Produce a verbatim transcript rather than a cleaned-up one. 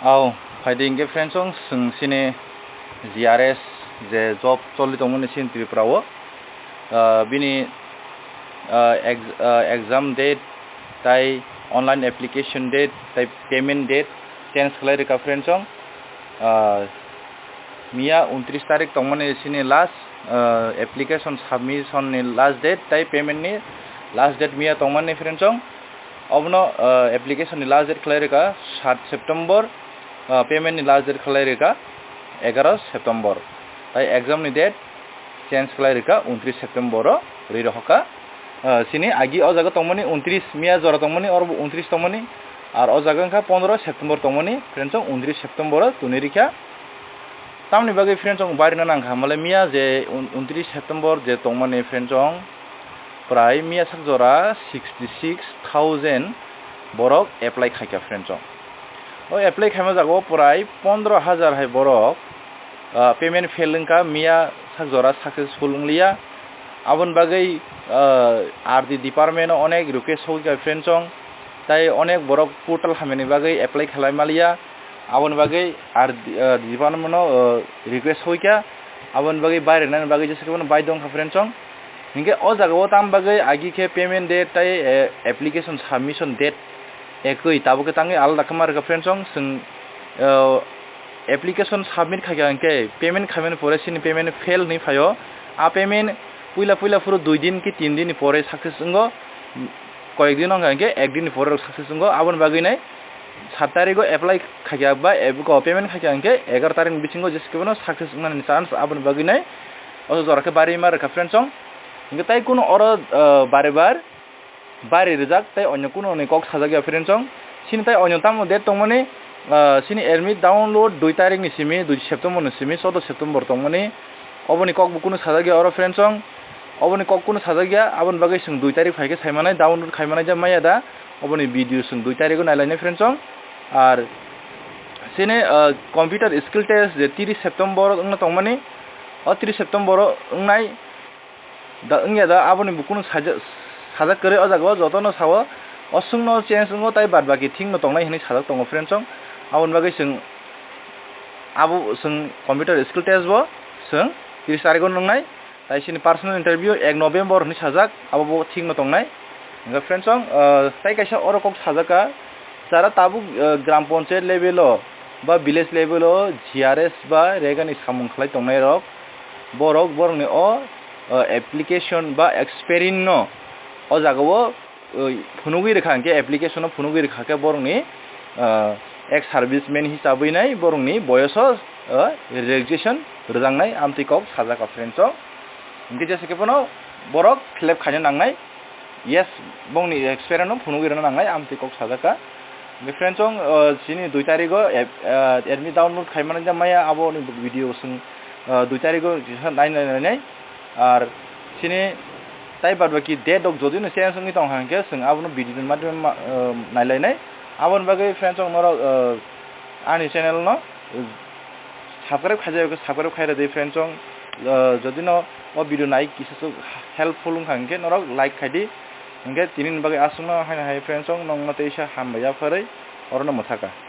Au, phaidi hingke friends, chwng chini G R S je job choli tongmani chini Tripura o, ah, bini, ah, ex-, ah, exam date, tai online application date, tai payment date change khlai rwkha friends. Ah, miya untris tarik tongmani chini last, ah, application submission ni last date, tai payment ni last date miya tongmani friends. Obono, ah, application ni last date khlai rwkha sat September, ah, payment ni last date khlai rwkha egaro September. Tai exam ni date change khlai rwkha untris September o rwi rohorkha. Ah, chini agi o jaga tongmani untris, miya jora tongmani, oro bo untris tongmani, ar o jaga wngkha pondro September tongmani, friends, untris September o tuni rikha. Tamni bagwi friends, chwng bairina nangkha, male miya je un-, untris September je tongmani friends, chwng prai miya sak jora sixty six thousand borok apply khaikha friends, chwng. O apply khaima jaga o prai pondro hajar hai borok, ah, payment fail wngkha, miya sak jora successful wngliya. Aboni bagwi, ah, R D department o onek request hoikha friends, chwng. Tai onek borok portal hamyani bagwi apply khlai maliya. Aboni bagwi R D, ah, department o, ah, request hoikha. Aboni bagwi bairina bagwi jesa khe bono bai dongkha friends, chwng. Hinkhe o jaga o tam bagwi agi khe payment date tai, eh, application submission date ekoi, tabuk khe tangwi alada khe ma rwkha friends, chwng. Chwng, ah, application submit khaikha hinkhe payment khaimani pore chini payment fail hinwi phaio. A payment puila puila phuru dui din ki tin din ni pore success wngo, koyek din wngkha hinkhe ek din ni pore rok success wngo. Aboni bagwi nai sat tarik o apply khaikha ba ebo payment khaikha hinkhe egaro tarik ni bisingo jesa khe bono success wngnani chance, aboni bagwi nai o jora khe bari ma rwkha friends, chwng. Hinkhe tai kuno oro, ah, bari bar bari rijak, tai onyo kuno ni kok sajak ya friends, chwng. Chini tai onyo tamo date tongmani, ah, chini admit download dui tarik ni simi, dui September ni simi, choudo September tongmani. Oboni kok bo kuno sajak ya oro friends, chwng. Oboni kok kuno sajak ya, aboni bagwi chwng dui tarik phaikhe saimanai, download khaimanai ja maya da. Oboni video chwng dui tarik o nailainai friends, chwng. Ar chini, ah, computer skill test je tris September wngna tongmani, o tris September o wngnai. Da wngya da, aboni bo kunu saja-, sajak kwrwi o jaga o jotono sao, o swngno change wngo tai bad baki thik no tongnai hinwi sajak tongo friends, chwng. Aboni bagwi chwng abo chwng computer skill test bo chwng tris tarik o nwngnai, tai chini personal interview ek November hinwi sajak, abo bo thik no tongnai. Hingkhe friends, chwng, ah, tai kaisa oro kok sajak ka, jara tabuk, ah, gram panchayat level o ba village level o G R S ba rega ni samung khlai tongnai rok, borok borokni o, o, application ba experience no o jaga o, o, phunugwi rwkha, hinkhe application no phunugwi rwkha khe borokni, o, ex serviceman hisabwi nai borokni boyoso, o, relaxation rwjaknai amtwi kok sajak ka friends, chwng. Hinkhe jesa khe phano borok khlep khaina nangnai. Yes, bongni experience no phunugwi rwna nangnai, amtwi kok sajak ka. Hingkhe friends, chwng, ah, chini dui tarigo ep-, ah, admit download khaimani ja maya, abo ni video chwng, ah, dui tarigo kisa nai nai nai nai. Ar chini tai bad baki date rok jodi no change wngwi tong kha, hingkhe chwng abono video ni madhyome ma-, ah, nai lai nai. Aboni bagwi friends, chwng norok, ah, ani channel no, ah, subscribe khaijak, subscribe khai rwdi friends, chwng, ah, jodi no o video nai kisa swk helpful wngkha, hingkhe norok like khaidi, hingkhe tini ni bagwi aswkno haino hai friends, chwng nokno teisa hambai ya pharwi orono mwthaka.